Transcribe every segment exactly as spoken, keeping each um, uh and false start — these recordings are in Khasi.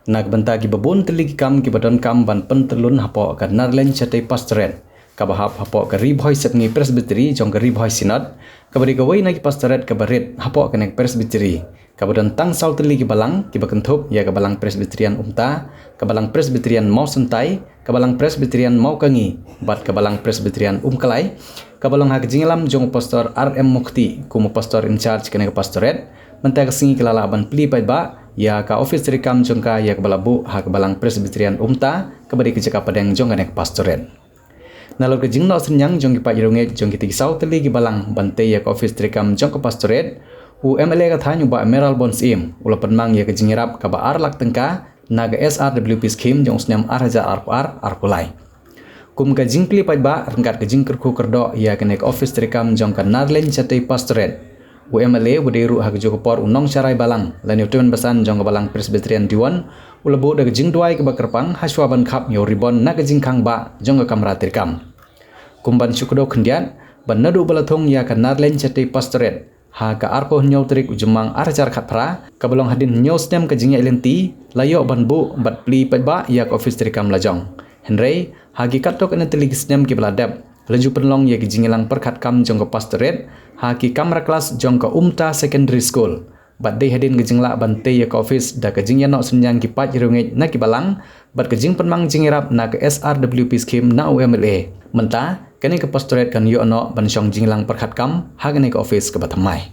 Na ka bynta kiba bun tylli ki kam kiba donkam ban pyntyllun hapoh ka Narleiñ Shatei Pastorate, kaba hap hapoh ka Ri Bhoi Sepngi Presbytery jong ka Ri Bhoi Synod, kaba dei kawei na ki pastorate kaba rit hapoh kane ka Presbytery, kaba don tang saw tylli ki balang kiba kynthup ïa ka Balang Presbyterian Umta, ka Balang Presbyterian Mawsyntai, ka Balang Presbyterian Mawkangi, bad ka Balang Presbyterian Umkyllai, kaba long ha ka jingïalam jong u Pastor R M Mukhti kum u Pastor in charge kane ka pastorate. Mynta ka sngi ka la lah ban plie paidbah ïa ka ophis treikam jong ka ïa kaba la buh ha ka Balang Presbyterian Umta, kaba dei ka jaka pdeng jong kane ka pastorate. Nalor ka jingnoh synñiang jong ki paid riewngeit jong kitei ki saw tylli ki balang ban tei ïa ka ophis treikam jong ka pastorate, u M L A ka thaiñ u Bah Mayralborn Syiem u la pynmang ïa ka jingïarap kaba ar lak tyngka na ka S R W P scheme jong u snem ar hajar arphew ar arphew lai. Kum ka jingplie paidbah ryngkat ka jingkyrkhu kyrdoh ïa kane ka ophis treikam jong ka Narleiñ Shatei Pastorate, u M L A uba dei ruh ha kajuh ka por u nongsharai balang lane u tymmen basan jong ka Balang Presbyterian Diwon u la buh da ka jingduwai kaba kyrpang hashwa ban khap ïa u ribon na ka jingkhang bah jong ka kamra treikam. Kum ban shu kdew khyndiat, ba naduh ba la thung ïa ka Narleiñ Shatei Pastorate ha ka arphew hynñiew tarik u Jymmang ar hajar khatphra, kaba long hadien hynñiew snem ka jingïaid lynti, la ïoh ban buh bad plie paidbah ïa ka ophis treikam lajong. Hynrei ha ki katto katne tylli ki snem kiba la dep, la ju pynlong ïa ki jingïalang pyrkhat kam jong ka pastorate ha ki kamra klas jong ka Umta Secondary School. Bad dei hadien ka jinglah ban tei ïa ka ophis da ka jingïanoh synñiang ki paid riewngeit na ki balang bad ka jingpynmang jingïarap na ka S R W P scheme na u M L A, mynta kane ka pastorate kan ïoh noh ban shong jingïalang pyrkhat kam ha kane ka ophis kaba thymmai.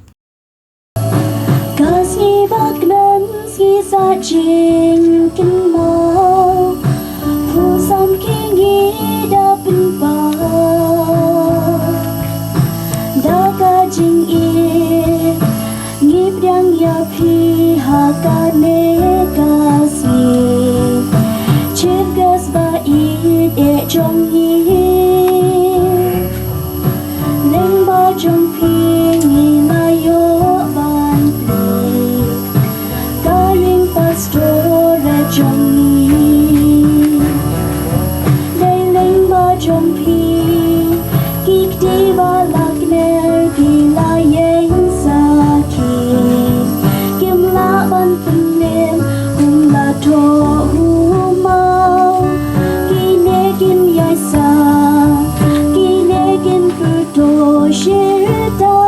Ka sngi ba kmen sngi sa jingkynmaw, phu sam ki ngi da pynpaw. Da ka jingïeit ngi pdiang ïa phi ha kane ka sngi. Chief guest ba ïeit eh jong ngi, lyngba jong phi ngi la ïoh ban plie. Ka ïing pastorate jong ngi, dei lyngba jong phi. Ki kti ba la kner ki la ïeng sakhi, kim lah ban pynlip kum la thoh u maw. Kine kin ïaisah, kine kin pyrto shirta.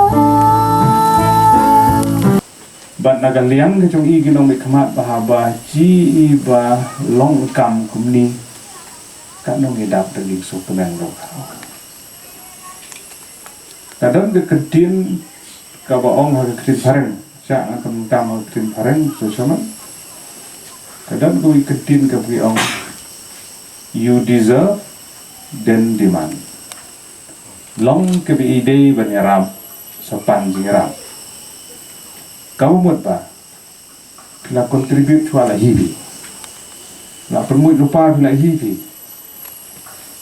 Bad na ka liang ka jong i ki nongmihkhmat ba haba ji i ba long kam kumne, ka nong i dap da ki sngewkmen ruh. Ka don ka ktien kaba ong ha ka ktien phareng, sha nga kyntam ha ka ktien phareng, so shaman. Ka don kawei ka ktien kaba ki ong, you deserve, then demand. Long kaba i dei ban ïarap, sa pan jingïarap. Kaba mut ba phi la contribute shuwa la hi phi. La pynmut lypa phi la hi phi.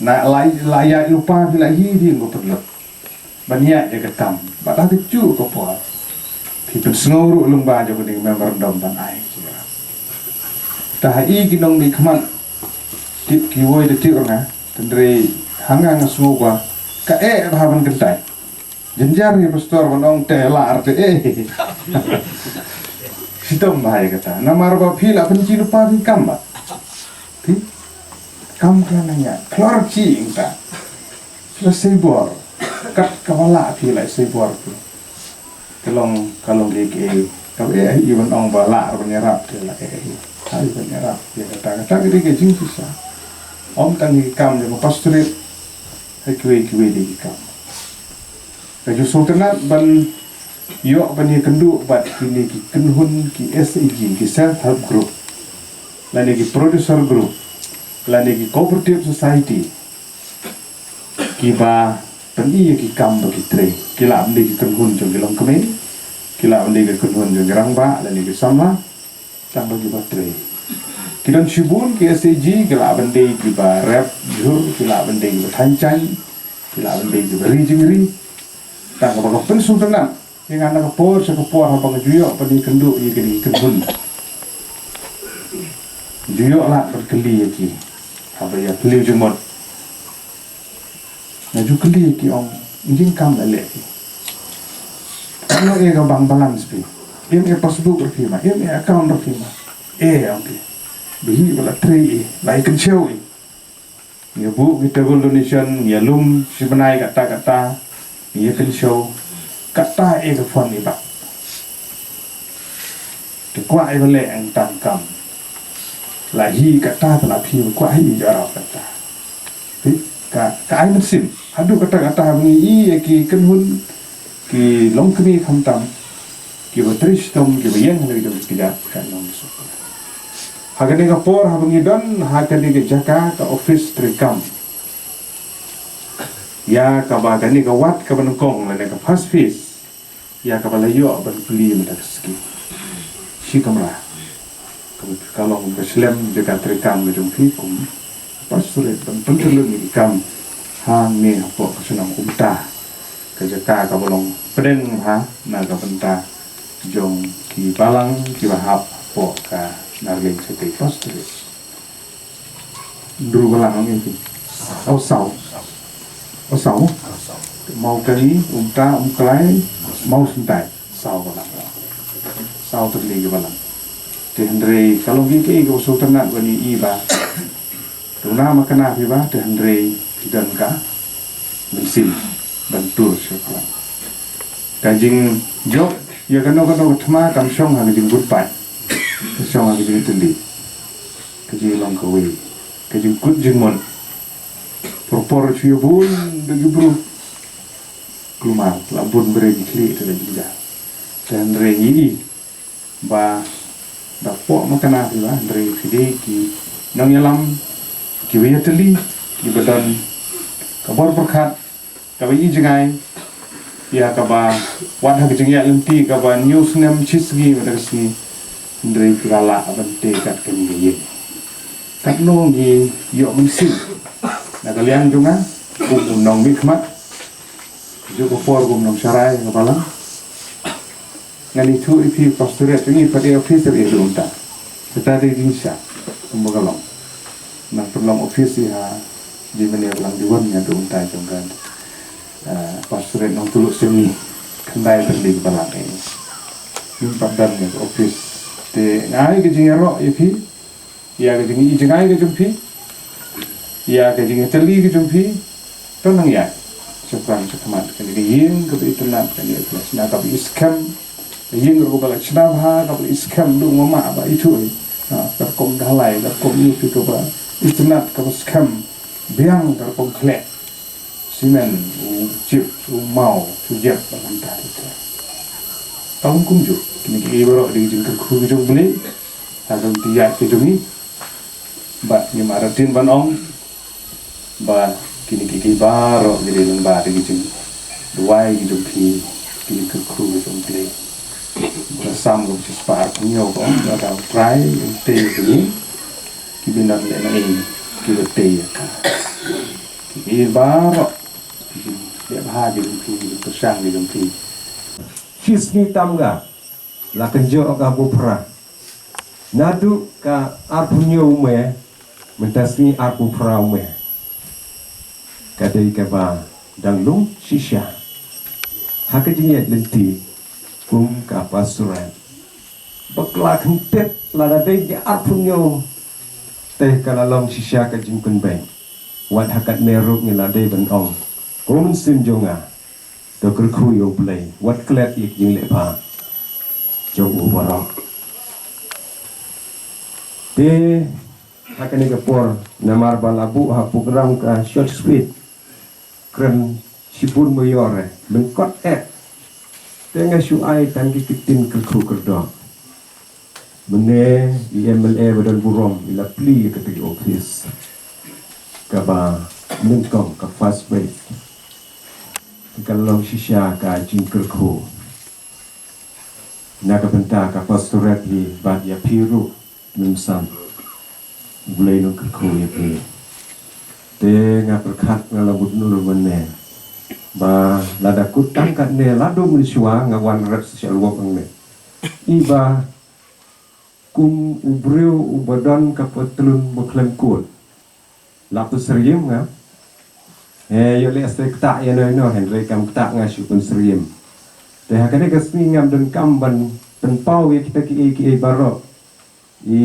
Na la, la ïaid lypa phi la hi phi, ngo pynlut ban ïaid ïa ka kam. Bad ha kajuh ka por phi pynsngew ruh lyngba jong kane ka memorandum ban ai jingïarap. Te ha i ki nongmihkhmat, tip kiwei da tip nga, hynrei ha nga nga sngew ba ka eh bha ban kyntait. Jynjar hi pastor ban ong te lah te eh. Shitom bha ïa kata. Namar ba phi la pynjia lypa phi kam ba. Phi kam khlem ïa khlor chi ïngta. Phi la sei bor. Kat kaba lah phi la sei bor phi. Ka long, ka long kiei kiei. Kaba eh i ban ong ba lah ban ïarap te la eh. Ai ban ïarap ïa kata, kata ka dei ka jingshisha. Ym tang ïa ki kam jong ka pastorate. Ha kiwei kiwei de ki kam. Ka ju sngewtynnat ban ïoh ban ïakynduh bad kine ki kynhun ki S H G, ki self help group, lane ki producer group, lane ki cooperative society, kiba pyni ïa ki kam ba ki trei. Ki lah ban dei ki kynhun jong ki longkmie, ki lah ban dei ki kynhun jong ki rangbah lane ki samla, tang ba kiba trei. Ki don shibun ki S H G, ki lah ban dei kiba rep jhur, ki lah ban dei kiba thaiñ jaiñ, ki lah ban dei kiba ri jingri. Tang ba ka pynsngewtynnat ïa nga na ka por sha ka por haba nga ju ïoh ban ïakynduh ïa kine ki kynhun. Ju ïoh lah ban kylli ïa ki haba ïa phylliew jingmut. Nga ju kylli ki, ong, jingkam la leh ki. Ano e ka bank balance phi? Im e passbook ra phi ma? Im e account ra phi ma? E, ong ki. Ba hi ba la trei i, la i kynshew i. Ngi buh ngi table donation, ngi lum shi bnai kata kata, ngi kynshew kata i ka fund i bak. Te kwah i ba leh ang tam kam. La hi kata te la phi ba kwah hi jara kata. Te ka, ka ai mynsiem. Haduh kata kata ba ngi i ïa ki kynhun ki longkmie khamtam, ki ba trei shitom, ki ba ïeng ha la ki jong ki jait ka nong suk. Ha kane ka por ha ba ngi don ha kane ka jaka ka office trei kam. Ïa kaba kane ka ward kaba nyngkong lane ka first phase. Ïa kaba la ïoh ban plie mynta ka sngi. Shi kamra. Kaba ka long ka slem jaka trei kam ka jong phi kum pastorate ban pyntylli ïa ki kam hangne hapoh ka shnong Umta. Ka jaka kaba long pdeng bha na ka bynta jong ki balang kiba hap hapoh ka Narliang Shatei Pastorate. Hynriew balang ngi phi. Oh, saw. Oh, saw. Mawkali, Umta, Umklai, Mawsyntai. Saw balang. Saw tylli ki balang. Te hynrei ka long ki, ki, ka sngewtynnat ban i ba. Duna ma kane phi ba, te hynrei phi don ka mynsiem ban tur sha balang. Ka jingjop ïa kano kano ka thma kam shong ha ka jingbun paid. Ka shong ha ka jingtylli. Ka jinglong kawei, ka jingkut jingmut. Por por shu ïa bun da ki briew. Kulmar la bun briew ki khlieh te la jingjia. Te hynrei ngi i ba da pok ma kane phi ba hynrei phi dei ki nongïalam, ki ba ïatylli, ki ba don ka bor pyrkhat, kaba i jngai ïa kaba wat ha ka jingïaid lynti kaba hynñiew snem shi sngi mynta ka sngi. Hynrei phi la lah ban tei kat kane ka ïing. Katno ngi ïoh mynsiem na ka liang jong nga kum u nongmihkhmat, jong ka por kum u nongsharai ka balang. Ngan ïathuh ïa phi, pastorate jong ngi pat dei office ïa Umta. Kata dei jingshisha kumba ka long. Nang pynlong office ïa ha jingmane balang diwan ïa Umta jong ka, eh, pastorate Nongtuluh Seng. Khyndai tylli ki balang, eh. Ngim pat don ïa ka office. Te nga ai ka jingïaroh ïa phi, ïa ka jingi jngai ka jong phi, ïa ka jingïatylli ka jong phi. To nang ïaid shaphrang shakhmat, kane ka ïing kaba itynnat, kane ka lashna kaba iskhem, ka ïing ruh kaba lashna bha, kaba iskhem, duh mama ba ithuh. Ha, ka rukom dhalai, ka rukom ïa phi kaba itynnat, kaba skhem biang, ka rukom khleh. Simen, u jip, u maw, u jep, ba kan ta ta. Tang kumjuh, kine kiei baroh dei ki jingkyrkhu ki jong U Blei. Ha ka lynti ïaid ki jong ngi. Bad ngim artatien ban ong ba kine kiei baroh ki dei lyngba dei ki jingduwai ki jong phi, ki jingkyrkhu ki jong U Blei. Ba la sam ka shispah arphew hynñiew ka ong ba ka U Trai u tei ïa kine ki minot leh na ïing, ki ba tei ïa ka. Ki baroh ki jingleh bha ki jong phi, ki jingpyrshang ki jong phi. Shi sngi tam nga la kynjoh ka buphra. Naduh ka arphew hynñiew u May, mynta sngi arphew phra u May. Ka dei kaba dang long shisha ha ka jingïaid lynti kum ka pastorate. Bakla kynthit lada dei ki arphew hynñiew te ka la long shisha ka jingpynbeit. Wat ha katne ruh ngi la dei ban ong, ko mynsiem jong nga, to kyrkhu ïa U Blei, wat klet ïa ki jingleh bha jong u baroh. Te ha kane ka por namar ba la buh ha program ka short speech, kren shibun ba ïoh re lyngkot eh. Te nga shu ai tang ki ktien kyrkhu kyrdoh. Mynne i M L A ba don burom i la plie ïa kata ka office kaba nyngkong, ka first phase. Ka long shisha ka jingkyrkhu na ka bynta ka pastorate hi bad ïa phi ruh. Mynsan U Blei un kyrkhu ïa phi. Te nga pyrkhat nga la bud nur mynne ba lada kut tang katne, lada mynshuwa nga wan rep social work hangne. Iba kum u briew uba don ka patlun ba khlem kut, la pynsyriem nga. He, ïoh leh seh ktah ïa no ïa no, hynrei kam ktah, nga shu pynsyriem. Te ha kane ka sngi ngam donkam ban pynpaw ïa kita kiei kiei baroh. I,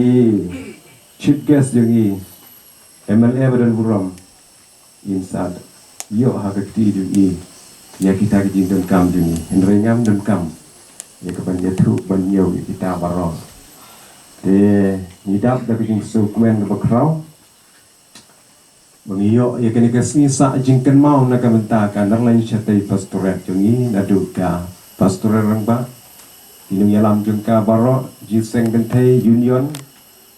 Chief guest jong ngi, M L A ba don burom, in sa ïoh ha ka kti jong ngi ïa kita ki jingdonkam jong ngi. Hynrei ngam donkam ïa ka ban ïathuh ban ñiew ïa kita baroh. Te ngi dap da ka jingsngewkmen kaba khraw ba ngi ïoh ïa kane ka sngi sah jingkynmaw na ka bynta ka Narleiñ Shatei Pastorate jong ngi, naduh ka Pastorate Rangbah, ki nongïalam jong ka baroh, Jingseng Kynthei, Union,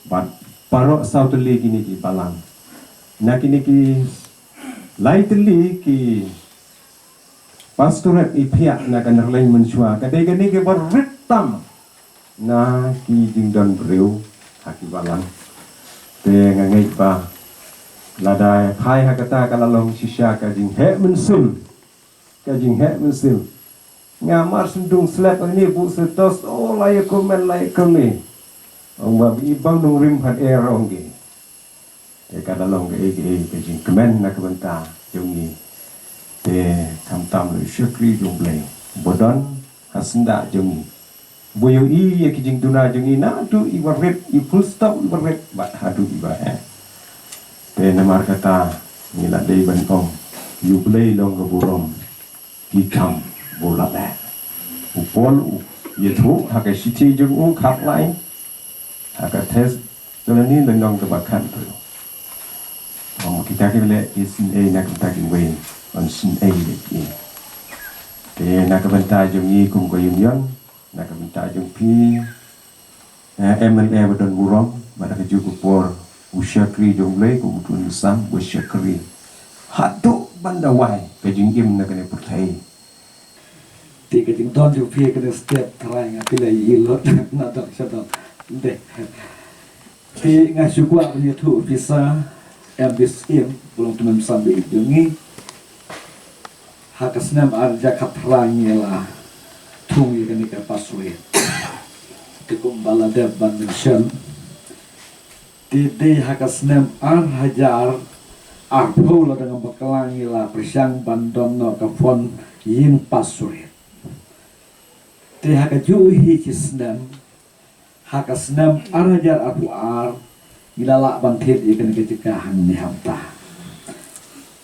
bad baroh saw tylli kine ki balang. Na kine ki lai tylli ki Pastorate i phiah na ka Narleiñ mynshuwa, ka dei kane kaba rit tam na ki jingdon briew ha ki balang. Te nga ngeit ba lada phai ha kata ka la long shisha ka jingheh mynsiem, ka jingheh mynsiem. Nga mar sngewdung slep, ani bu setos, o la ïa kmen, la ïa kmen. Ong ba i bang nongrim ha er ong ki. Te ka la long kaei kaei ka jingkmen na ka bynta jong ngi. Te khamtam la u shakri jong U Blei ba don ha syndah jong ngi, ba ïohi ïa ki jingduna jong ngi naduh iba rit, i full stop iba rit bad haduh iba eh. Te namar kata ngi la dei ban ong, ïa U Blei long ka burom, ki kam ba u la leh. U Paul u ïathuh ha ka shithi jong u khatlai, ha ka Thessaloni lynnong kaba khathynriew, ong kita kiba leh ki sngewsih na ka bynta kiwei, yn sngewsih leh ki. Te na ka bynta jong ngi kum ka Union, na ka bynta jong phi, eh, M L A ba don burom, bad ha kajuh ka por u shakri jong U Blei, kum u Tun Sam, u shakri haduh ban da wai ka jingim na kane pyrthei. Te ka jingdon jong phi kane step trai nga phi la ïohi lut na dang sha dang. Dei. Te nga shu kwah ban ïathuh phi sa, M B S M, ba long tymmen sam ba ïeit jong ngi. Ha ka snem ar hajar khatphra ngi la thung ïa kane ka pastorate. Te kumba la dep ban mention, te dei ha ka snem ar hajar arphew lada ngam bakla ngi la pyrshang ban don noh ka phone ïing pastorate. Te ha kajuh hi ki snem, ha ka snem ar hajar arphew ar, ngi la lah ban thied ïa kane ka jaka hangne ha Umta.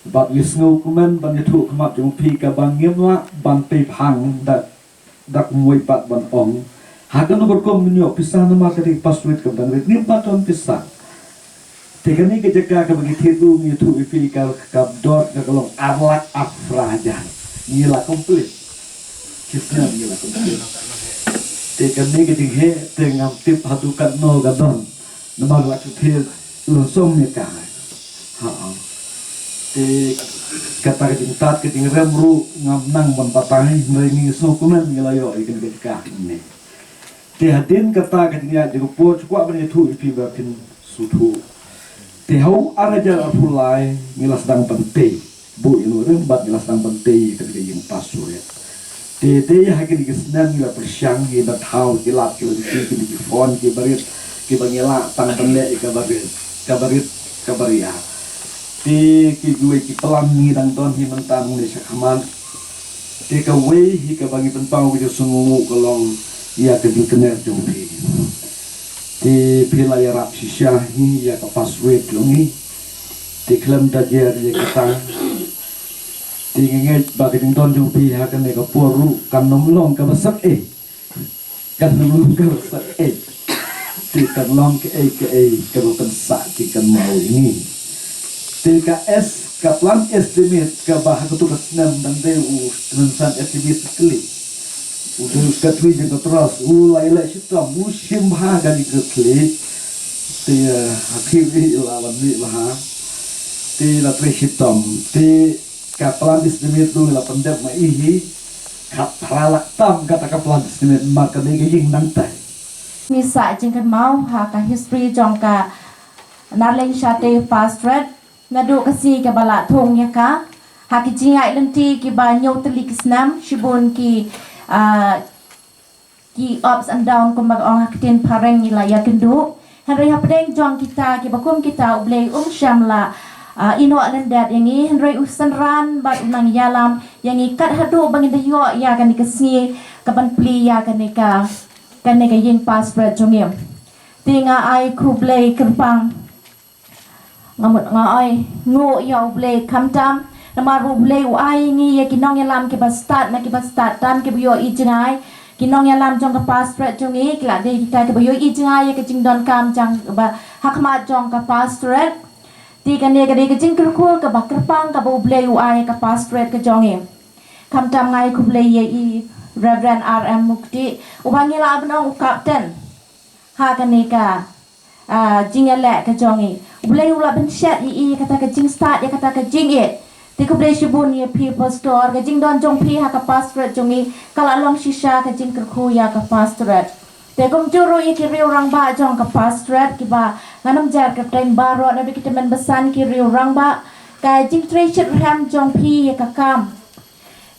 Bad ngi sngewkmen ban ïathuh khmat jong phi kaba ngim lah ban pei phang da, da kumwei pat ban ong, ha kano ka rukom ngin ïoh pisa namar ka dei ka pastorate kaba dang rit, ngim pat don pisa. Te kane ka jaka kaba ngi thied ruh ngi ïathuh ïa phi ka, ka dor ka, ka long ar lak arphew phra hajar. Ngi la complete. Ki snem ngi la complete. Te kane ka jingheh te ngam tip haduh katno ka don. Namar la shu thied lum sum ïa ka. Ha. Te kata ka jingtad ka jingrem ruh ngam nang ban batai, hynrei ngi sngewkmen ngi la ïoh ïa kane ka jaka ne. Te hadien kata ka jingïaid jong ka por, shu kwah ban ïathuh ïa phi ba phin sngewthuh. Te ha u ar hajar arphew lai ngi la sdang ban tei, buh ïa u nongrim bad ngi la sdang ban tei ïa kane ka ïing pastorate. Te dei ha kine ki snem ngi la pyrshang, ngi la thaw ki lad ki lynti, kine ki phone kiba rit, kiba ngi lah tang ban leh ïa kaba rit, kaba rit, kaba rit. Te kiwei ki plan ngi dang don hi mynta nangne shakhmat. Te kawei hi kaba ngi pynpaw ka jingsngewnguh ka long ïa ka jingkner jong phi. Te phi la ïarap shisha hi ïa ka pastorate jong ngi. Te khlem da jer ïa kata, te ngi ngeit ba ka jingdon jong phi ha kane ka por ruh kan ym long kaba sat ei. Kan long kaba sat ei. Te kan long kaei kaei kaba pynsah ki kynmaw ïa ngi. Te ka es, ka plan estimate kaba ha kato ka snem dang dei u Tymmen Sam S T B Sekli, u dei u Secretary jong ka trust, u la ïaleh shitom, u shim bha ka jingkitkhlieh. Te, eh, ha khmih la wan mih bha. Te la trei shitom. Te ka plan estimate ruh la pyndep ma i hi. Khatphra lak tam kata ka plan estimate, ma kane ka ïing nangtai. Ngi sah jingkynmaw ha ka history jong ka Narleiñ Shatei Pastorate, naduh ka sngi kaba la thung ïa ka, ha ki jingïaid lynti kiba hynñiew tylli ki snem, shibun ki, ah, ki ups and down kumba ka ong ha ka ktien phareng ngi la ïakynduh. Hynrei hapdeng jong kita kiba kum kita U Blei um shym la, ah, ïehnoh lyndet ïa ngi, hynrei u synran bad u nang ïalam ïa ngi kat haduh ba ngin da ïoh ïa kane ka sngi kaban plie ïa kane ka, kane ka ïing pastorate jong ngi. Te nga ai khublei kyrpang. Nga mut nga ai nguh ïa U Blei khamtam. Namar U Blei u ai ngi ïa ki nongïalam kiba stad na kiba stad tam kiba ïohi jngai. Ki nongïalam jong ka pastorate jong ngi ki la dei kita kiba ïohi jngai ïa ka jingdonkam jong ba ha khmat jong ka pastorate. Te kane ka dei ka jingkyrkhu kaba kyrpang kaba U Blei u ai ïa ka pastorate ka jong ngi. Khamtam nga ai khublei ïa i Reverend R M Mukti uba ngi lah ban ong u captain ha kane ka ah, jingïaleh ka jong ngi. U Blei u la bynshet ïa i kata ka jingstad ïa kata ka jingïeit. Te khublei shibun ïa phi pastor ka jingdon jong phi ha ka pastorate jong ngi ka la long shisha ka jingkyrkhu ïa ka pastorate. Te kumjuh ruh ïa ki riew rangbah jong ka pastorate kiba ngan ym jer kyrteng baroh na ki tymmen basan ki riew rangbah ka jingtrei shitrhem jong phi ïa ka kam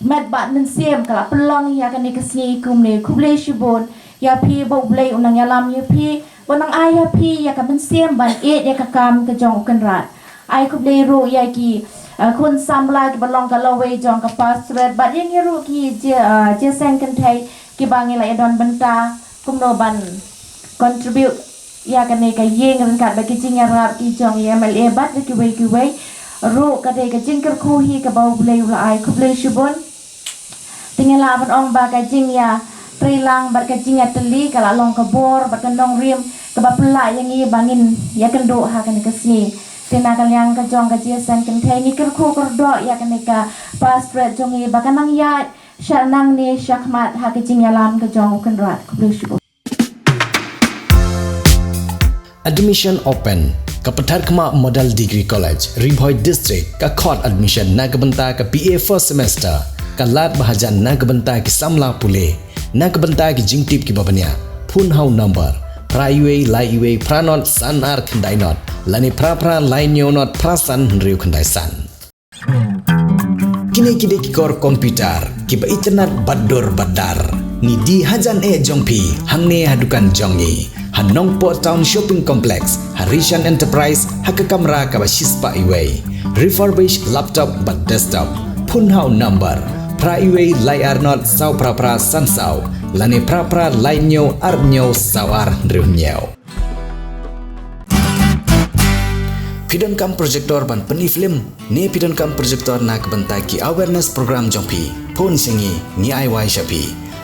met bad mynsiem ka la pynlong ïa kane ka sngi kumne. Khublei shibun ïa phi ba U Blei u nang ïalam ïa phi ba u nang ai ïa phi ïa ka mynsiem ban ïeit ïa ka kam ka jong U Kynrad. Ai khublei ruh ïa ki ah, khun samla kiba long ka lawei jong ka pastorate bad ïa ngi ruh ki je- ah, jeseng kynthei kiba ngi la ïadon bynta kumno ban contribute ïa kane ka ïing ryngkat bad ki jingïarap ki jong i M L A bad kiwei kiwei ruh ka dei ka jingkyrkhu hi kaba U Blei u la ai. Khublei shibun. Te ngi lah ban ong ba ka jingïatreilang bad ka jingïatylli ka la long ka bor bad ka nongrim kaba pynlah ïa ngi ba ngin ïakynduh ha kane ka sngi. Te na ka liang ka jong ka jingïaseng kynthei ngi kyrkhu kyrdoh ïa kane ka pastorate jong ngi ba ka nang ïaid sha nangne sha khmat ha ka jingïalam ka jong U Kynrad. Khublei shibun. Admission open. Ka Patharkhmah Model Degree College, Ri Bhoi District, ka khot admission na ka bynta ka B A first semester. Ka lad ba hajan na ka bynta ki samla pule. Na ka bynta ki jingtip kiba bniah, phone ha u number phra wei lai wei phra not san ar khyndai not lane phra phra lai hynñiew not phra san hynriew khyndai san. Kine ki dei ki kor computer kiba itynnad bad dur bad dar. Ngi die hajan eh jong phi hangne ha dukan jong ngi ha Nongpoh Town Shopping Complex, ha Rishan Enterprise, ha ka kamra kaba shispah iwei. Refurbish laptop bad desktop. Phone ha u number phra wei lai ar not saw phra phra san saw lane phra phra lai hynñiew ar hynñiew saw ar hynriew hynñiew. Phi donkam projector ban pyni film ne phi donkam projector na ka bynta ki awareness program jong phi? Phone sha ngi, ngi ai wai sha phi.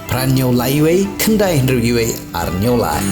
Phra hynñiew lai wei khyndai hynriew wei ar hynñiew lai.